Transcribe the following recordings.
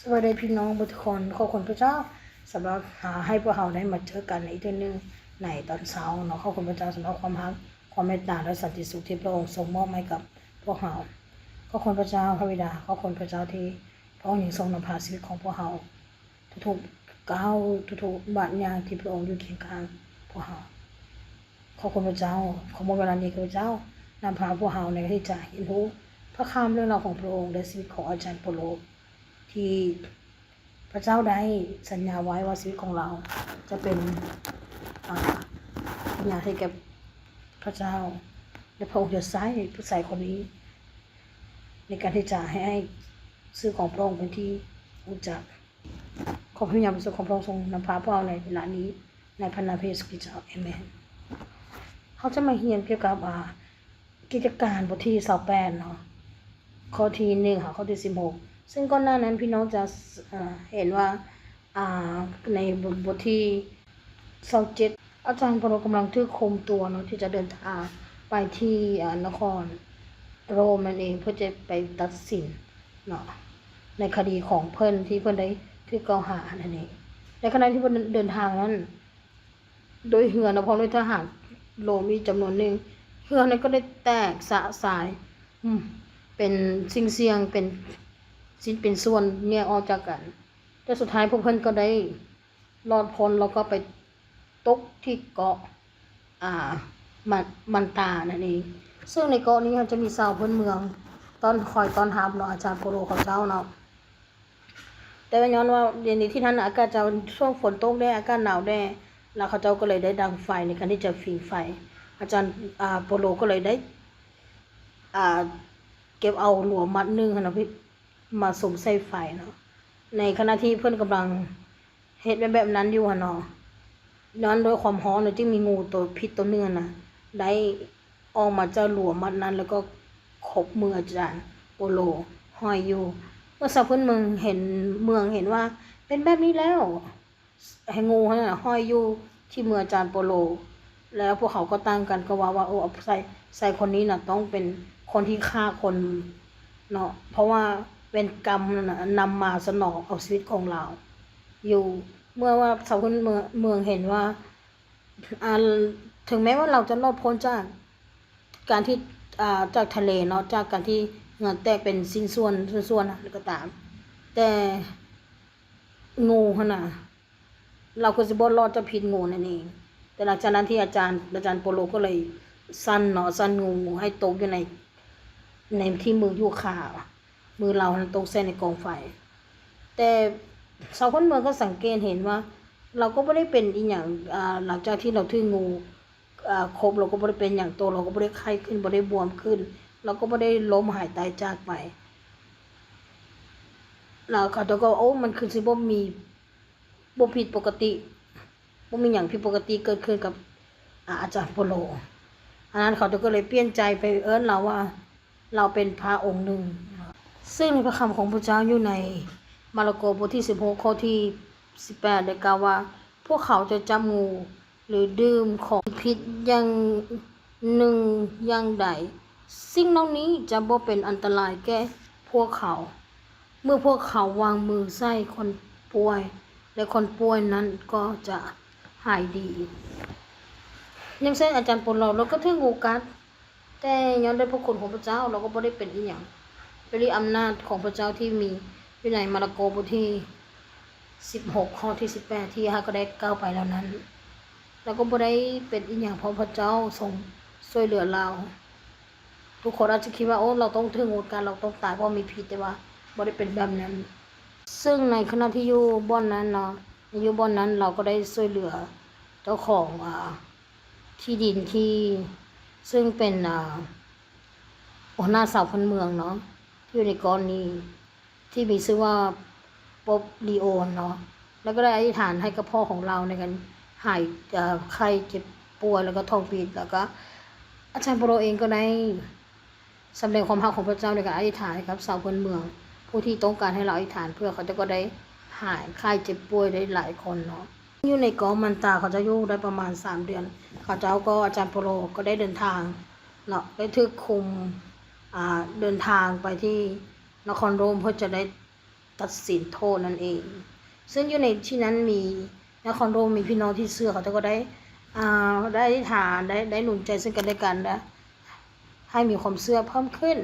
ສະບາຍດີພີ່ນ້ອງເບິດທຸກຄົນ. ຂອບຄຸນພະເຈົ້າສຳລັບ ອາ ໃຫ້ພວກເຮົາໄດ້ມາເຈີກັນອີກເທື່ອໜຶ່ງໃນຕອນເຊົ້າເນາະ. ຂອບຄຸນພະເຈົ້າສຳລັບຄວາມຮັກ, ຄວາມເມດຕາ ແລະ ສັນຕິສຸກທີ່ພະອົງຊົງມອບໃຫ້ກັບພວກເຮົາ. ຂອບຄຸນພະເຈົ້າພະບິດາ, ຂອບຄຸນພະເຈົ້າທີ່ພະອົງຍັງຊົງນຳພາຊີວິດຂອງພວກເຮົາ ທຸກໆກ້າວ, ທຸກໆບາດຍ່າງທີ່ພະອົງຢູ່ຄຽງຂ້າງພວກເຮົາ. ຂອບຄຸນພະເຈົ້າ, ຂໍມອບເວລານີ້ໃຫ້ພະເຈົ້ານຳພາພວກເຮົາໃນການທີ່ຈະຮຽນຮູ້ພະຄຳເລື່ອງລາວຂອງພະອົງ ແລະ ຊີວິດຂອງອາຈານໂປໂລ ທີ່ພະເຈົ້າໄດ້ສັນຍາໄວ້ວ່າຊີວິດຂອງລາວຈະເປັນ ອາ ພະຍານໃຫ້ແກ່ພະເຈົ້າ ແລະ ພະອົງຈະໃຊ້ຜູ້ຊາຍຄົນນີ້ໃນການທີ່ຈະໃຫ້ ໃຫ້ຊື່ຂອງພະອົງເປັນທີ່ຮູ້ຈັກ. ຂໍພະວິນຍານບໍລິສຸດຂອງພະອົງຊົງນຳພາພວກເຮົາໃນເວລານີ້ ໃນພະນາມພະເຢຊູຄຣິສເຈົ້າ ອາເມນ. ເຮົາຈະມາຮຽນກ່ຽວກັບ ອາ ກິດຈະການບົດທີຊາວແປດເນາະ, ຂໍ້ທີໜຶ່ງຫາຂໍ້ທີສິບຫົກ ເຊິ່ງກ່ອນໜ້ານັ້ນພີ່ນ້ອງຈະ ເຫັນວ່າ ອາ ໃນບົດທີຊາວເຈັດ ອາຈານໂປໂລກຳລັງຖືກຄຸມຕົວເນາະ ທີ່ຈະເດີນທາງໄປທີ່ ອາ ນະຄອນໂຣມນັ້ນເອງ ເພື່ອຈະໄປຕັດສິນເນາະ ໃນຄະດີຂອງເພິ່ນທີ່ເພິ່ນໄດ້ຖືກກ່າວຫານັ້ນເອງ. ໃນຂະນະທີ່ເພິ່ນເດີນທາງນັ້ນ ໂດຍເຮືອນະ ພ້ອມດ້ວຍທະຫານໂລມອີກຈຳນວນໜຶ່ງ, ເຮືອນັ້ນກໍໄດ້ແຕກສະສາຍ ເປັນຊິ້ນສ່ຽງ ເປັນຊິ້ນເປັນສ່ວນ ແຍກອອກຈາກກັນ, ແຕ່ສຸດທ້າຍພວກເພິ່ນກໍໄດ້ລອດພົ້ນ ແລ້ວກໍໄປຕົກທີ່ເກາະ ອາ ມາ ມານຕານັ້ນເອງ. ເຊິ່ງໃນເກາະນີ້ເຮົາຈະມີຊາວພື້ນເມືອງຕ້ອນ ຄອຍຕ້ອນຮັບເນາະ ອາຈານໂປໂລເຂົາເຈົ້າເນາະ. ແຕ່ວ່າຍ້ອນວ່າຢູ່ໃນທີ່ນັ້ນອາກາດຈະຊ່ວງຝົນຕົກແດ່ ອາກາດໜາວແດ່ ແລ້ວເຂົາເຈົ້າກໍເລີຍໄດ້ດັງໄຟໃນການທີ່ຈະຜິງໄຟ. ອາຈານ ອາ ໂປໂລກໍເລີຍໄດ້ ອາ ເກັບເອົາຫຼວມມັດໜຶ່ງຫັ້ນນະ ມາສຸມໃສ່ໄຟເນາະ. ໃນຂະນະທີ່ເພິ່ນກຳລັງເຮັດແບບ ແບບນັ້ນຢູ່ຫັ້ນເນາະ ຍ້ອນດ້ວຍຄວາມຮ້ອນ ຈຶ່ງມີງູໂຕພິດໂຕໜຶ່ງຫັ້ນນະ ໄດ້ອອກມາຈາກຫຼວມມັດນັ້ນ ແລ້ວກໍຂົບມືອາຈານໂປໂລຫ້ອຍຢູ່. ເມື່ອຊາວພື້ນເມືອງເຫັນ ເມືອງເຫັນວ່າເປັນແບບນີ້ແລ້ວ ໃຫ້ງູຫັ້ນນະຫ້ອຍຢູ່ທີ່ມືອາຈານໂປໂລ ແລ້ວພວກເຂົາກໍຕ່າງກັນກໍເວົ້າວ່າ ໂອ້ ຊາຍ ຊາຍຄົນນີ້ນະຕ້ອງເປັນຄົນທີ່ຂ້າຄົນເນາະ ເພາະວ່າເວນກຳນັ້ນນະນຳມາສະໜອງເອົາຊີວິດຂອງລາວຢູ່. ເມື່ອວ່າຊາວພື້ນເມືອງ ເມືອງເຫັນວ່າ ອາ ເຖິງແມ້ວ່າລາວຈະລອດພົ້ນຈາກການທີ່ ອາ ຈາກທະເລເນາະ ຈາກການທີ່ເຮືອແຕກເປັນຊິ້ນສ່ວນ ສ່ວນໆ ກໍຕາມ ແຕ່ງູຫັ້ນນະ ລາວກໍຊິບໍ່ລອດຈາກພິດງູນັ້ນເອງ. ແຕ່ຫຼັງຈາກນັ້ນທີ່ອາຈານ ອາຈານໂປໂລກໍເລີຍສັ່ນເນາະ ສັ່ນງູໃຫ້ຕົກຢູ່ໃນ ໃນທີ່ມືຢູ່ຂາ ມືລາວຫັ້ນຕົກໃສ່ໃນກອງໄຟແຕ່ຊາວຄົນເມືອງກໍສັງເກດເຫັນວ່າລາວກໍບໍ່ໄດ້ເປັນອີ່ຫຍັງ ອາ ຫຼັງຈາກທີ່ລາວຖືງູ ອາ ຄົບ ລາວກໍບໍ່ໄດ້ເປັນຫຍັງ ໂຕລາວກໍບໍ່ໄດ້ໄຂ້ຂຶ້ນ ບໍ່ໄດ້ບວມຂຶ້ນ ລາວກໍບໍ່ໄດ້ລົ້ມຫາຍຕາຍຈາກໄປ. ແລ້ວເຂົາເຈົ້າກໍວ່າ ໂອ້ ມັນຄືຊິບໍ່ມີ ບໍ່ຜິດປົກກະຕິ ບໍ່ມີຫຍັງຜິດປົກກະຕິເກີດຂຶ້ນກັບ ອາ ອາຈານໂປໂລ. ອັນນັ້ນເຂົາເຈົ້າກໍເລີຍປ່ຽນໃຈໄປເອີ້ນລາວວ່າ ລາວເປັນພະອົງໜຶ່ງ. ເຊິ່ງໃນພະຄຳຂອງພະເຈົ້າຢູ່ໃນມາລະໂກບົດທີສິບຫົກ ຂໍ້ທີສິບແປດ ໄດ້ກ່າວວ່າ ພວກເຂົາຈະຈັບງູ ຫຼື ດື່ມຂອງຜິດຢ່າງໜຶ່ງຢ່າງໃດ ສິ່ງເຫຼົ່ານີ້ຈະບໍ່ເປັນອັນຕະລາຍແກ່ພວກເຂົາ ເມື່ອພວກເຂົາວາງມືໃສ່ຄົນປ່ວຍ ແລະ ຄົນປ່ວຍນັ້ນກໍຈະຫາຍດີ. ຢ່າງເຊັ່ນ ອາຈານໂປໂລ ລາວກໍຖືກງູກັດ ແຕ່ຍ້ອນດ້ວຍພະຄຸນຂອງພະເຈົ້າ ລາວກໍບໍ່ໄດ້ເປັນອີ່ຫຍັງ ດ້ວຍອຳນາດຂອງພະເຈົ້າທີ່ມີຢູ່ໃນມາລະໂກບົດທີສິບຫົກ ຂໍ້ທີສິບແປດ ທີ່ຂ້າກໍໄດ້ກ່າວໄປແລ້ວນັ້ນ ລາວກໍບໍ່ໄດ້ເປັນອີ່ຫຍັງ ເພາະພະເຈົ້າຊົງຊ່ວຍເຫຼືອລາວ. ທຸກຄົນອາດຈະຄິດວ່າ ໂອ້ ລາວຕ້ອງຖືງູດກັດ ລາວຕ້ອງຕາຍ ເພາະມີພິດ ແຕ່ວ່າບໍ່ໄດ້ເປັນແບບນັ້ນ. ເຊິ່ງໃນຂະນະທີ່ຢູ່ບ່ອນນັ້ນເນາະ ຢູ່ບ່ອນນັ້ນລາວກໍໄດ້ຊ່ວຍເຫຼືອເຈົ້າຂອງ ອາ ທີ່ດິນທີ່ ເຊິ່ງເປັນ ອາ ຫົວໜ້າຊາວພື້ນເມືອງເນາະ ທີ່ຢູ່ໃນເກາະນີ້ ທີ່ມີຊື່ວ່າປົບລີໂອນເນາະ ແລ້ວກໍໄດ້ອະທິຖານໃຫ້ກັບພໍ່ຂອງລາວໃນການຫາຍ ເອີ ໄຂ້ເຈັບປ່ວຍ ແລ້ວກໍທ້ອງຜິດ ແລ້ວກໍອາຈານໂປໂລເອງກໍໄດ້ສຳແດງຄວາມຮັກຂອງພະເຈົ້າໃນການອະທິຖານໃຫ້ກັບຊາວພື້ນເມືອງ ຜູ້ທີ່ຕ້ອງການໃຫ້ລາວອະທິຖານເພື່ອ ເຂົາເຈົ້າກໍໄດ້ຫາຍໄຂ້ເຈັບປ່ວຍໄດ້ຫຼາຍຄົນເນາະ. ຢູ່ໃນເກາະມັນຕາ ເຂົາເຈົ້າຢູ່ໄດ້ປະມານສາມເດືອນ ເຂົາເຈົ້າກໍ ອາຈານໂປໂລກໍໄດ້ເດີນທາງເນາະ ໄດ້ຖືກຄຸມ ອາ ເດີນທາງໄປທີ່ນະຄອນໂຣມ ເພື່ອຈະໄດ້ ຕັດສິນໂທດນັ້ນເອງ. ເຊິ່ງຢູ່ໃນທີ່ນັ້ນມີ ນະຄອນໂຣມ ມີພີ່ນ້ອງທີ່ເຊື່ອ ເຂົາເຈົ້າກໍໄດ້ ອ່າ ໄດ້ອະທິຖານ ໄດ້ ໄດ້ໜູນໃຈເຊິ່ງກັນແລະກັນ ແລະ ໃຫ້ມີຄວາມເຊື່ອເພີ່ມຂຶ້ນ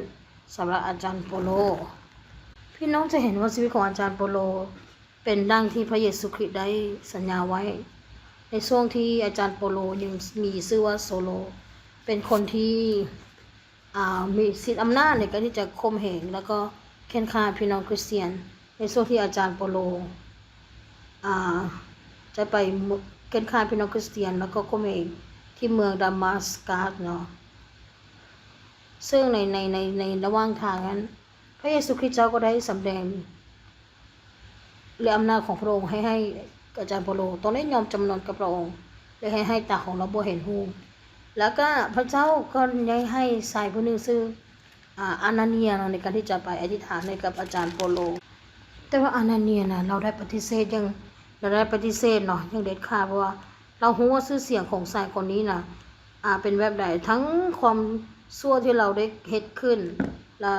ສຳລັບອາຈານໂປໂລ. ພີ່ນ້ອງຈະເຫັນວ່າຊີວິດຂອງອາຈານໂປໂລ ເປັນດັ່ງທີ່ພະເຢຊູຄຣິດໄດ້ສັນຍາໄວ້ ໃນຊ່ວງທີ່ອາຈານໂປໂລຍັງມີຊື່ວ່າໂຊໂລ ເປັນຄົນທີ່ ອ່າ ມີສິດອຳນາດໃນການທີ່ຈະຂົ່ມເຫງ ແລ້ວກໍເຄັ່ງຄ້ານພີ່ນ້ອງຄຣິສຕຽນ ໃນຊ່ວງທີ່ອາຈານໂປໂລ ອ່າ ຈະໄປເຄັ່ງຄ້ານພີ່ນ້ອງຄຣິສຕຽນ ແລ້ວກໍຂົ່ມເຫງທີ່ເມືອງດາມັດສະກັດເນາະ. ເຊິ່ງໃນ ໃນ ໃນ ໃນລະຫວ່າງທາງນັ້ນ ພະເຢຊູຄຣິດເຈົ້າກໍໄດ້ສຳແດງ ແລະ ອຳນາດຂອງພະອົງໃຫ້ ໃຫ້ອາຈານໂປໂລຕ້ອງໄດ້ຍອມຈຳນົນກັບພະອົງ ແລະ ໃຫ້ ໃຫ້ຕາຂອງລາວບໍ່ເຫັນຮູບ. ແລ້ວກໍພະເຈົ້າກໍໄດ້ໃຫ້ຊາຍຜູ້ໜຶ່ງຊື່ ອາ ອານາເນຍເນາະ ໃນການທີ່ຈະໄປອະທິຖານໃຫ້ກັບອາຈານໂປໂລ. ແຕ່ວ່າອານາເນຍນະ ລາວໄດ້ປະຕິເສດຢ່າງ ລາວໄດ້ປະຕິເສດເນາະ ຢ່າງເດັດຂາດ ເພາະວ່າລາວຮູ້ວ່າຊື່ສຽງຂອງຊາຍຄົນນີ້ນະ ອາ ເປັນແບບໃດ, ທັງຄວາມຊົ່ວທີ່ລາວໄດ້ເຮັດຂຶ້ນ ແລະ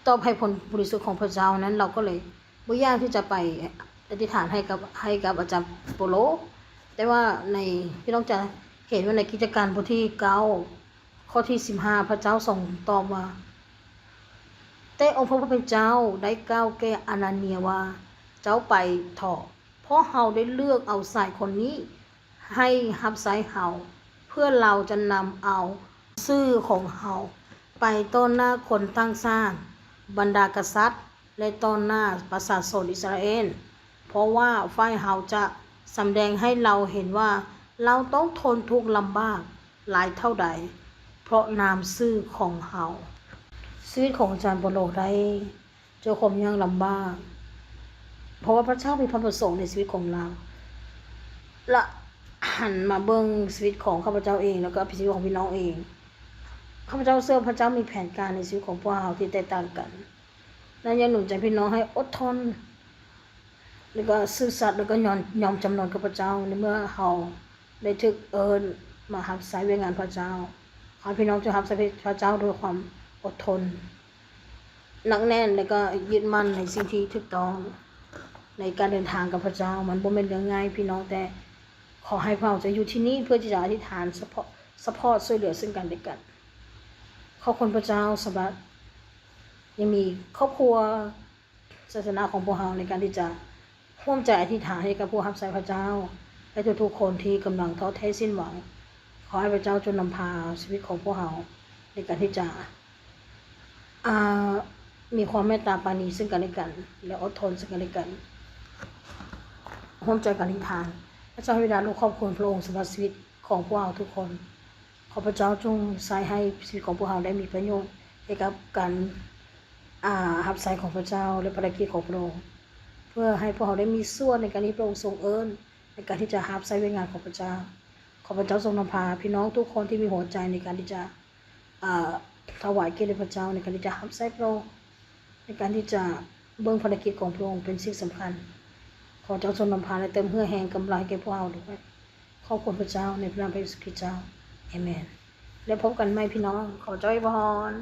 ຕອບໃຫ້ຜົນບໍລິສຸດຂອງພະເຈົ້ານັ້ນ ລາວກໍເລີຍບໍ່ຢາກທີ່ຈະໄປອະທິຖານໃຫ້ກັບ ໃຫ້ກັບອາຈານໂປໂລ. ແຕ່ວ່າໃນ ພີ່ນ້ອງຈະເຫັນວ່າໃນກິດຈະການບົດທີເກົ້າ ຂໍ້ທີສິບຫ້າ ພະເຈົ້າຊົງຕອບວ່າ ແຕ່ອົງພະຜູ້ເປັນເຈົ້າໄດ້ກ່າວແກ່ອານາເນຍວ່າ ເຈົ້າໄປເຖາະ ເພາະເຮົາໄດ້ເລືອກເອົາຊາຍຄົນນີ້ ໃຫ້ຮັບໃຊ້ເຮົາ ເພື່ອລາວຈະນຳເອົາຊື່ຂອງເຮົາໄປຕໍ່ໜ້າຄົນຕ່າງຊາດ, ບັນດາກະສັດ ແລະ ຕໍ່ໜ້າປະຊາຊົນອິດສະຣາເອນ, ເພາະວ່າຝ່າຍເຮົາຈະສຳແດງໃຫ້ລາວເຫັນວ່າລາວຕ້ອງທົນທຸກລຳບາກຫຼາຍເທົ່າໃດ ເພາະນາມຊື່ຂອງເຮົາ. ຊີວິດຂອງອາຈານໂປໂລໄດ້ ເຈີຄວາມຍາກລຳບາກ ເພາະວ່າພະເຈົ້າມີພະປະສົງໃນຊີວິດຂອງລາວ ລະຫັນມາເບິ່ງຊີວິດຂອງຂ້າພະເຈົ້າເອງ ແລ້ວກໍຊີວິດຂອງພີ່ນ້ອງເອງ ຂ້າພະເຈົ້າເຊື່ອວ່າພະເຈົ້າມີແຜນການໃນຊີວິດຂອງພວກເຮົາທີ່ແຕກຕ່າງກັນ. ລະຢາກໜູນໃຈພີ່ນ້ອງໃຫ້ອົດທົນ ແລ້ວກໍຊື່ສັດ ແລ້ວກໍຍອມ ຍອມຈຳນົນກັບພະເຈົ້າ ໃນເມື່ອເຮົາໄດ້ຖືກເອີ້ນມາຮັບໃຊ້ວຽກງານພະເຈົ້າ. ຂໍໃຫ້ພີ່ນ້ອງຈົ່ງຮັບໃຊ້ພະເຈົ້າດ້ວຍຄວາມອົດທົນ ໜັກແໜ້ນ ແລ້ວກໍຍຶດໝັ້ນໃນສິ່ງທີ່ຖືກຕ້ອງ ໃນການເດີນທາງກັບພະເຈົ້າ. ມັນບໍ່ແມ່ນເລື່ອງງ່າຍພີ່ນ້ອງ, ແຕ່ຂໍໃຫ້ພວກເຮົາຈະຢູ່ທີ່ນີ້ເພື່ອທີ່ຈະອະທິຖານ ສະເພາະ ສະພອດ ຊ່ວຍເຫຼືອເຊິ່ງກັນແລະກັນ. ຂອບຄຸນພະເຈົ້າສຳລັບ ຍັງມີຄອບຄົວ ສາສະໜາຂອງພວກເຮົາ ໃນການທີ່ຈະຮ່ວມໃຈອະທິຖານໃຫ້ກັບຜູ້ຮັບໃຊ້ພະເຈົ້າ ແລະ ທຸກໆຄົນທີ່ກຳລັງທໍ້ແທ້ສິ້ນຫວັງ. ຂໍໃຫ້ພະເຈົ້າຈົ່ງນຳພາຊີວິດຂອງພວກເຮົາ ໃນການທີ່ຈະ ອ່າ ມີຄວາມເມດຕາປານີເຊິ່ງກັນແລະກັນ ແລະ ອົດທົນເຊິ່ງກັນແລະກັນ, ຮ່ວມໃຈກັນອະທິຖານ. ພະເຈົ້າເທວະດາ ລູກຂອບຄຸນພະອົງສຳລັບຊີວິດຂອງພວກເຮົາທຸກຄົນ. ຂໍພະເຈົ້າຈົ່ງໃຊ້ໃຫ້ຊີວິດຂອງພວກເຮົາໄດ້ມີປະໂຫຍດໃຫ້ກັບການ ອ່າ ຮັບໃຊ້ຂອງພະເຈົ້າ ແລະ ພາລະກິດຂອງພະອົງ, ເພື່ອໃຫ້ພວກເຮົາໄດ້ມີສ່ວນໃນການທີ່ພະອົງຊົງເອີ້ນ ໃນການທີ່ຈະຮັບໃຊ້ວຽກງານຂອງພະເຈົ້າ. ຂໍພະເຈົ້າຊົງນຳພາພີ່ນ້ອງທຸກຄົນທີ່ມີຫົວໃຈໃນການທີ່ຈະ ອ່າ ຖວາຍກຽດແດ່ພະເຈົ້າ, ໃນການທີ່ຈະຮັບໃຊ້ພະອົງ, ໃນການທີ່ຈະເບິ່ງພາລະກິດຂອງພະອົງເປັນສິ່ງສຳຄັນ. ຂໍເຈົ້າຊົງນຳພາ ແລະ ເຕີມເຫື່ອແຮງກຳລັງໃຫ້ແກ່ພວກເຮົາດ້ວຍ. ຂອບຄຸນພະເຈົ້າ ໃນພະນາມພະເຢຊູຄຣິດເຈົ້າ. ອາເມນ. ແລ້ວພົບກັນໃໝ່ພີ່ນ້ອງ. ຂໍເຈົ້າອວຍພອນ.